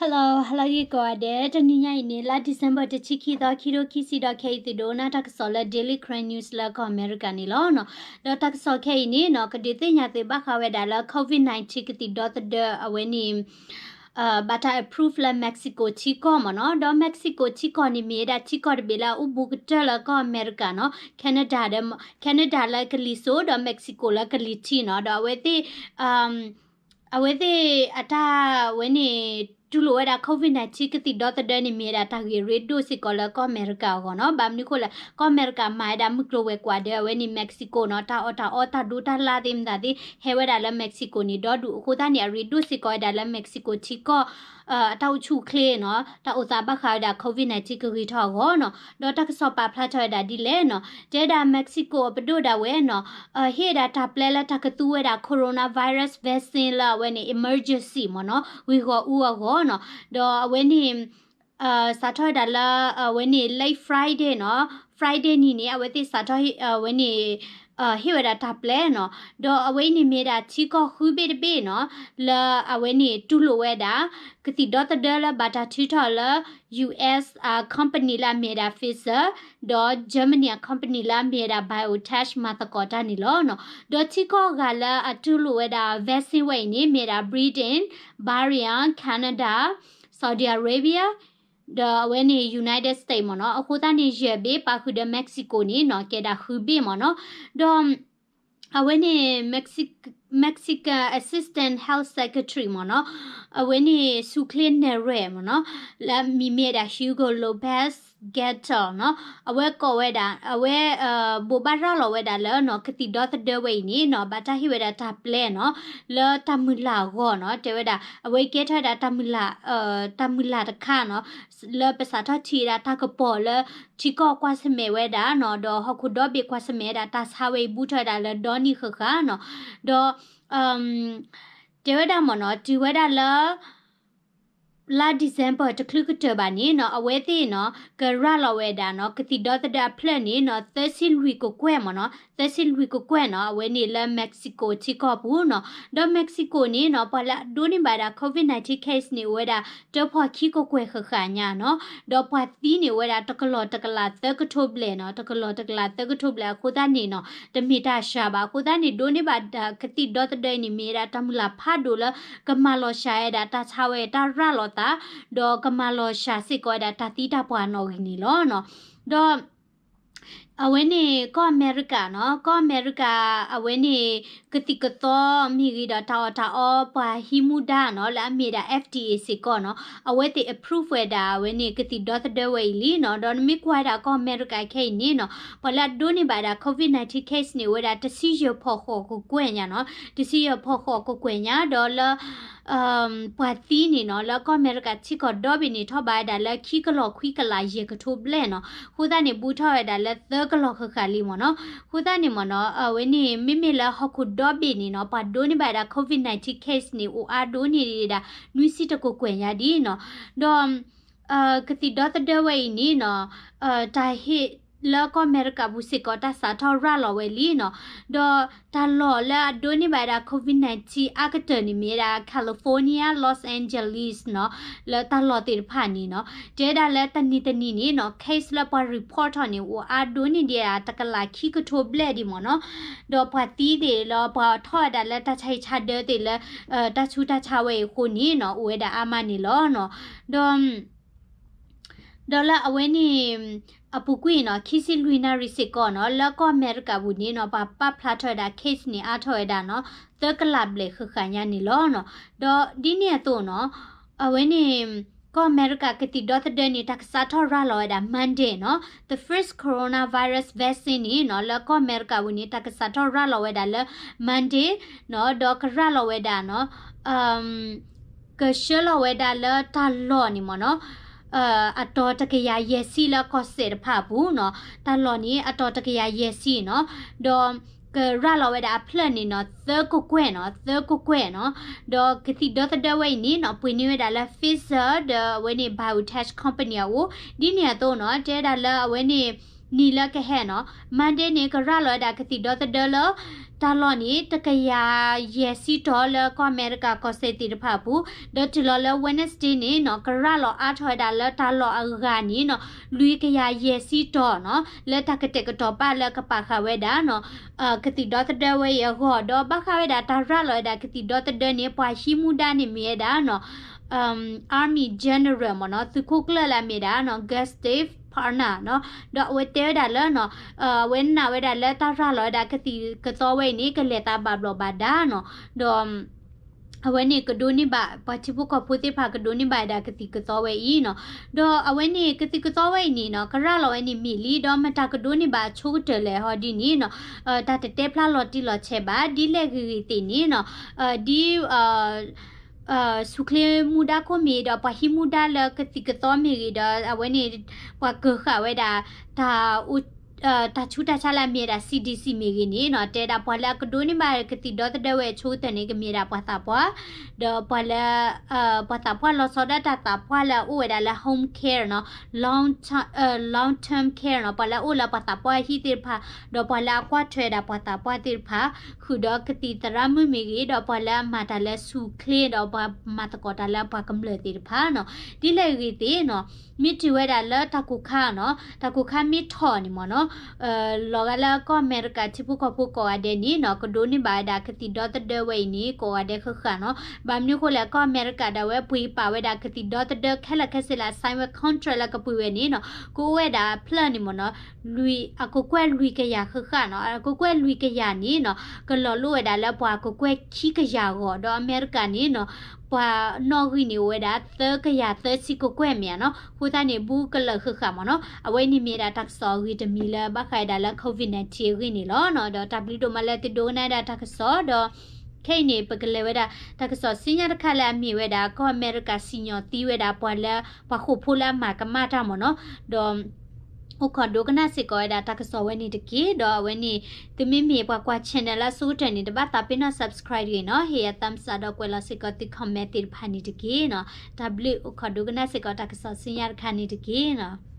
Hello, hello ဂ့ၤကိးဂၤဒဲး, တနံၤညါအံၤန့ၣ် လါ December တဆံခံသီ ခံကထိခံဆံဒီး ခဲအံၤသုဒိးနၢ်တၢ်ကစီၣ်လၢ Daily Karen News လၢကီၢ်အမဲရကၤန့ၣ်လီၤ. ဒီးတၢ်ကစီၣ်ခဲအံၤန့ၣ်နီၤ ကဒုးသ့ၣ်ညါသုဘၣ်ဃးဝဲဒၣ်လၢ COVID nineteen ကသံၣ်ဒီသဒၢအဝဲန့ၣ် ဘၣ်တၢ် approve လၢ Mexico ထံကီၢ်မ့ၢ်နီၤ. ဒီး Mexico ထံကီၢ်န့ၣ်မ့ၢ်ဝဲဒၣ်ထံကီၢ်တဘ့ၣ်လၢ အိၣ်ဘူးကတၢၢ်လၢကီၢ်အမဲရကၤနီၤ, Canada ဒီး Canada လၢကလံၤစိး ဒီး Mexico လၢကလံၤထံးနီၤ. ဒီးအဝဲသ့ၣ် အဝဲသ့ၣ်အတၢ်ဝဲန့ၣ် တူၢ်လိာ်ဝဲဒၣ် COVID nineteen ကသံၣ်ဒီသဒၢန့ၣ် မ့ၢ်ဝဲဒၣ်တၢ်ဂ့ၢ်ရ့ဒိၣ်စ့ၢ်ကီးလၢကီၢ်အမဲရကၤအဂီၢ်နီၤ. ဘၣ်မနုၤအဃိလဲၣ်, ကီၢ်အမဲရကၤမၤဝဲဒၣ်မုၢ်ကျိၤဝဲၤကွာ်ဒီးအဝဲန့ၣ် Mexico နီၤ, တၢ်အီၣ်တၢ်အီတၢ်ဒိတၢ်လၢ်သ့ၣ်မတၤသ့ၣ် ဟဲဝဲဒၣ်လၢ Mexico န့ၣ် ဒီဒူၣ်အဃိသတးန့ၣ် အရ့ဒိၣ်စ့ၢ်ကီးဝဲဒၣ်လၢ Mexico ထံကီၢ် အတၢ်အိၣ်ဆူၣ်အိၣ်ချ့နီၤ, တၢ်အိၣ်သးဘၣ်ဃးဝဲဒၣ် COVID nineteen ကဂ့ၤထီၣ်အဂီၢ်နီၤ. ဒီးတၢ်ကစီၣ်ပာ်ဖျါထီၣ်ဝဲဒၣ်ဒ်လဲၣ်နီၤ, တဲဒၣ် Mexico အပဒိၣ်ဒၣ်ဝဲနီၤ ဟ့ၣ်ဒၣ်တၢ်ပျဲလၢတၢ်ကသူဝဲဒၣ် coronavirus vaccine လၢအဝဲန့ၣ် emergency မ့ၢ်နီၤ, ဂ့ၢ်ဂီၢ်အူအဂီၢ်နီၤ. ဒီးအဝဲန့ၣ် စးထီၣ်ဝဲဒၣ်လၢ အဝဲန့ၣ် late Friday နီၤ, Friday နံၤန့ၣ် အဝဲသ့ၣ်စးထီၣ် အဝဲန့ၣ် ဟ့ၣ်ဝဲဒၣ်တၢ်ပျဲနီၤ. ဒီးအဝဲအံၤန့ၣ်မ့ၢ်ဒၣ်ထံကီၢ်ဃုဘ့ၣ်တဘ့ၣ်နီၤ, လၢအဝဲန့ၣ်တူၢ်လိာ်ဝဲဒၣ် ကသံၣ်ဒီသဒၢလၢဘၣ်တၢ်ထုးထီၣ်လၢ US company လၢအမ့ၢ်ဒၣ် Pfizer ဒီး Germany company လၢအမ့ၢ်ဝဲဒၣ် BioNTech မၤသကိးတၢ်န့ၣ်လီၤ. ဒီးထံကီၢ်ဂၤလၢအတူၢ်လိာ်ဝဲဒၣ် vaccine ဝဲအံၤန့ၣ် မ့ၢ်ဒၣ် Britain, Bahrain, Canada, Saudi Arabia ဒီးအဝဲန့ၣ် United States မ့ၢ်နီၤ. အဃိသတးန့ၣ် ယဲၢ်ဘ့ၣ် ပာ်ဃုာ်ဒီး Mexico န့ၣ်နီၤ ကဲဒၣ်ဃုဘ့ၣ်မ့ၢ်နီၤ. ဒီး အဝဲန့ၣ် Mexican Assistant Health Secretary မ့ၢ်နီၤ, အဝဲန့ၣ်ဆူၣ်ချ့နဲၣ်ရွဲၣ်မ့ၢ်နီၤ, လၢအမံၤမ့ၢ်ဝဲဒၣ် Hugo Lopez Gatell နီၤ, အဝဲကိးဝဲဒၣ် အဝဲ ဘိးဘၣ်ရၤလီၤဝဲဒၣ်လၢနီၤ ကသံၣ်ဒီသဒၢဝဲအံၤန့ၣ်နီၤ ဘၣ်တၢ်ဟ့ၣ်ဝဲဒၣ်တၢ်ပျဲနီၤ လၢတၢ်မုၢ်လၢ်အဂီၢ်နီၤ. တဲဝဲဒၣ် အဝဲကဲထီၣ်ဝဲဒၣ်တၢ်မုၢ်လၢ် တၢ်မုၢ်လၢ်တခါနီၤ လၢပစးထီၣ်ထံၣ်ဝဲဒၣ်တၢ်ကပီၤလၢ ထံကီၢ်ကွၢ်ဆၢၣ်မဲာ်ဝဲဒၣ်နီၤ ဒီးဟီၣ်ခိၣ်ဒီဘ့ၣ်ကွၢ်ဆၢၣ်မဲာ်ဝဲဒၣ် တၢ်ဆါဝဲအံၤဘူးထီၣ်ဝဲဒၣ်လၢဒီနံၣ်ဃၣ်ဃၣ်နီၤ. ဒီး တဲဝဲဒၣ်မ့ၢ်နီၤ တုၤဝဲဒၣ်လၢ လါ December တချုးကတၢၢ်ဘၣ်န့ၣ်နီၤ အဝဲသ့ၣ်နီၤ ကရၤလီၤဝဲဒၣ်နီၤ ကသံၣ်ဒီသဒၢအဖျၢၣ်န့ၣ်နီၤ သၢဆံလွံၢ်ကကွဲၢ်မ့ၢ်နီၤ, သၢဆံလွံၢ်ကကွဲၢ်နီၤ အဝဲန့ၣ်လၢ Mexico ထံကီၢ်ပူၤနီၤ. ဒီး Mexico န့ၣ်နီၤ ပှၤလၢအဒိးန့ၢ်ဘၣ်ဒၣ် COVID nineteen case န့ၣ် အိၣ်ဝဲဒၣ် တၢဖီၣ်ခံကကွဲၢ်ဃၣ်ဃၣ်ညါနီၤ. ဒီးပှၤသံန့ၣ်အိၣ်ဝဲဒၣ် တကလီၢ်တကလးသၢကထိဘျဲၣ်နီၤ, တကလီၢ်တကလးသၢကထိဘျဲၣ်အဃိသတးန့ၣ်နီၤ တမ့ၢ်တၢ်စှၤဘၣ်. အဃိသတးန့ၣ် ဒိးန့ၢ်ဘၣ်ဒၣ်ကသံၣ်ဒီသဒၢန့ၣ် မ့ၢ်ဝဲဒၣ်တၢ်မုၢ်လၢ်ဖးဒိၣ်လၢ ကမၤလီၤစှၤဝဲဒၣ်တၢ်ဆါဝဲတၢ်ရၤလီၤသး, ဒီးကမၤလီၤစှၤစ့ၢ်ကီးဝဲဒၣ်တၢ်သံတၢ်ပှၢ်နီၣ်ဂံၢ်န့ၣ်လီၤ. ဒီး အဝဲန့ၣ် ကီၢ်အမဲရကၤနီၤ, ကီၢ်အမဲရကၤ အဝဲန့ၣ် ကသံၣ်ကသီမ့ၢ်ဂ့ၤဒီး တၢ်အီၣ်တၢ်အီပှၤဟံးမူဒါနီၤ လၢအမ့ၢ်ဒၣ် FDA စ့ၢ်ကီးနီၤ, အဝဲသ့ၣ် approve ဝဲဒၣ် အဝဲန့ၣ် ကသံၣ်ဒီသဒၢဝဲအံၤလံနီၤ. ဒီးနမ့ၢ်ကွၢ်ဝဲဒၣ်ကီၢ်အမဲရကၤခဲအံၤန့ၣ်နီၤ ပှၤလၢအဒိးန့ၢ်ဘၣ်ဒၣ် COVID nineteen case န့ၣ် အိၣ်ဝဲဒၣ် တဆံယဲၢ်ဖီၣ်ဃိးကကွဲၢ်ညါနီၤ, တဆံယဲၢ်ဖီၣ်ဃိးကကွဲၢ်ညါ ဒီးလၢ ပှၤသံန့ၣ်နီၤ လၢကီၢ်အမဲရကၤထံကီၢ်ဒီဘ့ၣ်န့ၣ် ထီၣ်ဘးဝဲဒၣ်လၢ ခံကလီၢ်ခွံကလးယဲၢ်ကထိဘျဲၣ်နီၤ. အဃိသတးန့ၣ် ဘူးထီၣ်ဝဲဒၣ်လၢသၢကလီၢ်ဃၣ်ဃၣ်လံမ့ၢ်နီၤ. အဃိသတးန့ၣ်မ့ၢ်နီၤ အဝဲန့ၣ် မ့မ့ၢ်လၢဟီၣ်ခိၣ်ဒီဘ့ၣ်န့ၣ်နီၤ ပှၤဒိးန့ၢ်ဘၣ်ဝဲဒၣ် COVID nineteen case န့ၣ် အိၣ်အါဒိၣ်န့ၢ်ဒံးဒၣ် နွံဆံတကကွဲၢ်ညါဒ်နီၤ. ဒီး ကသံၣ်ဒီသဒၢဝဲအံၤန့ၣ်နီၤ တၢ်ဟ့ၣ်လၢကီၢ်အမဲရကၤပူၤစ့ၢ်ကီး တၢ်စးထီၣ်ရၤလီၤဝဲလံနီၤ. ဒီးတၢ်လီၢ်လၢအဒိးန့ၢ်ဘၣ်ဝဲဒၣ် COVID nineteen အါကတၢၢ်န့ၣ် မ့ၢ်ဝဲဒၣ် California, Los Angeles နီၤ, လၢတၢ်လီၢ်သ့ၣ်တဖၣ်န့ၣ်နီၤ. တဲဒၣ်လၢတနံၤတနံၤန့ၣ်နီၤ case လၢပှၤ report ထီၣ်န့ၣ် အိၣ်အါဒိၣ်န့ၢ်ဒံးဒၣ် တကလးခံကထိဘျဲၣ်ဒံးမ့ၢ်နီၤ. ဒီးပှၤသံသ့ၣ်လၢပှၤထီၣ်ဝဲဒၣ်လၢတၢ်ဆါဟံၣ်ဆါဒၢသ့ၣ်လၢ တၢ်ဆူးတၢ်ဆါဝဲအံၤအဃိန့ၣ်နီၤ အိၣ်ဝဲဒၣ်အါမးန့ၣ်လီၤနီၤ. ဒီး ဒီးလၢအဝဲန့ၣ် အပူၤကွံာ်နီၤ ခံဆံလွံၢ်နၣ်ရံၣ်စ့ၢ်ကီးနီၤ လၢကီၢ်အမဲရကၤပူၤန့ၣ်နီၤ ပှၤပာ်ဖျါထီၣ်ဝဲဒၣ် case န့ၣ် အါထီၣ်ဝဲဒၣ်နီၤ သၢကလးဘျဲၣ်ဃၣ်ဃၣ်ညါန့ၣ်လီၤနီၤ. ဒီးဒ်န့ၣ်အသိးနီၤ အဝဲန့ၣ် ကီၢ်အမဲရကၤကသံၣ်ဒီသဒၢန့ၣ် တၢ်ကစးထီၣ်ရၤလီၤဝဲဒၣ် Monday နီၤ the first coronavirus vaccine န့ၣ်နီၤ လၢကီၢ်အမဲရကၤပူၤန့ၣ် တၢ်ကစးထီၣ်ရၤလီၤဝဲဒၣ်လၢ Monday နီၤ ဒီးကရၤလီၤဝဲဒၣ်နီၤ ကဆှၢလီၤဝဲဒၣ်လၢတၢ်လီၢ်န့ၣ်မ့ၢ်နီၤ အတီၤတကယၤယဲၢ်ဆံလၢကီၢ်စဲၣ်တဖၣ်အပူၤနီၤ တၢ်လီၢ်န့ၣ် အတီၤတကယၤယဲၢ်ဆံနီၤ ဒီးကရၤလီၤဝဲဒၣ်အဖျၢၣ်န့ၣ်နီၤ သၢကကွဲၢ်နီၤ သၢကကွဲၢ်နီၤ ဒီးကသံၣ်ဒီသဒၢဝဲအံၤန့ၣ်နီၤ ပှ့ၤန့ၢ်ဝဲဒၣ်လၢ Pfizer ဒီးအဝဲန့ၣ် BioNTech company အအိၣ် ဒ်န့ၣ်အသိးနီၤ တဲဒၣ်လၢအဝဲန့ၣ် နံၤလၢကဟဲနီၤ Monday န့ၣ် ကရၤလီၤဝဲဒၣ်ကသံၣ်ဒီသဒၢလၢ တၢ်လီၢ်န့ၣ် တကယၤယဲၢ်ဆံတီၤလၢကီၢ်အမဲရကၤကီၢ်စဲၣ်သ့ၣ်တဖၣ်အပူၤ, ဒီးတုၤလီၤလၢ Wednesday န့ၣ်နီၤ ကရၤလီၤအါထီၣ်ဝဲဒၣ်လၢတၢ်လီၢ်အဂၤန့ၣ်နီၤ လွံၢ်ကယၤယဲၢ်ဆံတီၤနီၤ လၢတၢ်ကတဲာ်ကတီၤပာ်လၢကပာ်ဃာ်ဝဲဒၣ်နီၤ ကသံၣ်ဒီသဒၢဝဲအံၤအဂီၢ် ဒီးဘၣ်ဃးဝဲဒၣ်တၢ်ရၤလီၤဝဲဒၣ်ကသံၣ်ဒီသဒၢန့ၣ် ပှၤဟံးမူဒါန့ၣ်မ့ၢ်ဝဲဒၣ်နီၤ Army General မ့ၢ်နီၤ သုးခိၣ်ကျၢၢ်လၢအမ့ၢ်ဒၣ်နီၤ Gustave Perna နီၤ ဒီးအဝဲတဲဝဲဒၣ်လၢနီၤ အဝဲနာ်ဝဲဒၣ်လၢတၢ်ရၤလီၤဝဲဒၣ်ကသံၣ်ကသီဝဲအံၤန့ၣ် ကလဲၤသးဘၣ်ဘျီးဘၣ်ဒါနီၤ ဒီး အဝဲန့ၣ်ကဒိးန့ၢ်ဘၣ် ပှၤထံဖိကီၢ်ဖိသ့ၣ်တဖၣ်ကဒိးန့ၢ်ဘၣ်ဝဲဒၣ်ကသံၣ်ကသီဝဲအံၤနီၤ ဒီးအဝဲန့ၣ်ကသံၣ်ကသီဝဲအံၤန့ၣ်နီၤ ကရၤလီၤဝဲန့ၣ်မ့ၢ်လံ ဒီးမတၤကဒိးန့ၢ်ဘၣ်အဆိကတၢၢ်လဲၣ်ဟီဒ်န့ၣ်နီၤ တၢ်တတဲဖျါလီၤတံၢ်လီၤဆဲးဘၣ် ဒ်လဲၣ်ဂ့ၤဂ့ၤသ့ၣ်န့ၣ်နီၤ ဒ် ဆူၣ်ချ့မူဒါခိၣ်မ့ၢ်ဒီး ပှၤဟံးမူဒါလၢကသံၣ်ကသီမ့ၢ်ဂ့ၤဒီး အဝဲန့ၣ် ပှၤကၢၤဃာ်ဝဲဒၣ် တၢ် တၢ်ဆူးတၢ်ဆါလၢအမ့ၢ်ဝဲဒၣ် C D C မ့ၢ်ဂ့ၤန့ၣ်နီၤ တဲဒၣ်ပှၤလၢအကဒိးန့ၢ်ဘၣ်ကသံၣ်ဒီသဒၢဝဲအဆိကတၢၢ်န့ၣ် ကမ့ၢ်ဒၣ်ပှၤသးပှၢ် ဒီးပှၤလၢ ပှၤသးပှၢ်လီၤဆီဒၣ်တၢ်သးပှၢ်လၢအအိၣ်ဝဲဒၣ်လၢ home care နီၤ long term care နီၤ ပှၤလၢအအိၣ်လၢပှၤသးပှၢ်ဟံၣ်သ့ၣ်တဖၣ် ဒီးပှၤလၢအကွၢ်ထွဲဝဲဒၣ်ပှၤသးပှၢ်သ့ၣ်တဖၣ် ဃုာ်ဒီးကသံၣ်သရၣ်မုၣ်မ့ၢ်ဂ့ၤ ဒီးပှၤလၢအမၤတၢ်လၢဆူၣ်ချ့ ဒီးပှၤမၤသကိးတၢ်လၢပှၤကမျၢၢ်သ့ၣ်တဖၣ်နီၤ ဒ်လဲၣ်ဂ့ၤသ့ၣ်နီၤ မ့ၢ်တုၤဝဲဒၣ်လၢတၢ်ကိၢ်ခါနီၤ တၢ်ကိၢ်ခါမ့ၢ်ထီၣ်န့ၣ်မ့ၢ်နီၤ လီၤဂာ်လၢကီၢ်အမဲရကၤထံဖိကီၢ်ဖိကိးဂၤဒဲးန့ၣ်နီၤ ကဒိးန့ၢ်ဘၣ်ဝဲဒၣ်ကသံၣ်ဒီသဒၢဝဲအံၤန့ၣ် ကိးဂၤဒဲးဃၣ်ဃၣ်နီၤ ဘၣ်မနုၤအဃိလဲၣ် ကီၢ်အမဲရကၤဒၣ်ဝဲပှ့ၤပာ်ဝဲဒၣ်ကသံၣ်ဒီသဒၢခဲလၢာ်ခဲဆ့လၢအ sign ဝဲ contract လၢကပှ့ၤဝဲန့ၣ်နီၤ ကအိၣ်ဝဲဒၣ်အဖျၢၣ်န့ၣ်မ့ၢ်နီၤ လွံၢ် အကကွဲၢ်လွံၢ်ကယၤဃၣ်ဃၣ်နီၤ အကကွဲၢ်လွံၢ်ကယၤန့ၣ်နီၤ ကလီၤလိၣ်ဝဲဒၣ်လၢပှၤကကွဲၢ်ခံကယၤအဂီၢ် ဒီးအမဲရကၤန့ၣ်နီၤ ပှၤနီၣ်ဂံၢ်န့ၣ်အိၣ်ဝဲဒၣ်သၢကယၤသၢဆံကကွဲၢ်မ့ၢ်ဧါနီၤ အဃိသတးန့ၣ် ဘူးကလၢာ်ဃၣ်ဃၣ်မ့ၢ်နီၤ အဝဲန့ၣ်မ့ၢ်ဒၣ်တၢ်ကစီၣ်အဂ့ၤတမံၤလၢဘၣ်ဃးဝဲဒၣ်လၢ COVID nineteen အဂ့ၢ်န့ၣ်လီၤနီၤ ဒီးတၢ်ဘျုးဒိၣ်မးလၢသုဒိကနၣ်ဝဲဒၣ်တၢ်ကစီၣ်ဒီး ခဲအံၤန့ၣ် ပကလဲၤဝဲဒၣ် တၢ်ကစီၣ်ဆူညါတခါလၢအမ့ၢ်ဝဲဒၣ် ကီၢ်အမဲရကၤစံၣ်ညီၣ်သံဝဲဒၣ်ပှၤလၢ ပှၤဃိာ်ဖိလၢအမၤကမၣ်တၢ်မ့ၢ်နီၤ ဒီး အိၣ်ခိးဒိကနၣ်စ့ၢ်ကီးဝဲဒၣ်တၢ်ကစီၣ်ဝဲန့ၣ်တက့ၢ် ဒီးအဝဲန့ၣ် သုမ့မ့ၢ်ပှၤကွၢ် channel လၢအဆိကတၢၢ်န့ၣ် တဘၣ်သးပ့ၤနီၣ် subscribe တဂ့ၤနီၤ ဟ့ၣ်ယၤ thumbs up ဒီးကွဲးလီၤစ့ၢ်ကီးသု comment သ့ၣ်တဖၣ်န့ၣ်တက့ၢ်နီၤ တၢ်ဘျုး အိၣ်ခိးဒိကနၣ်စ့ၢ်ကီးတၢ်ကစီၣ်ဆူညါတခါန့ၣ်တက့ၢ်နီၤ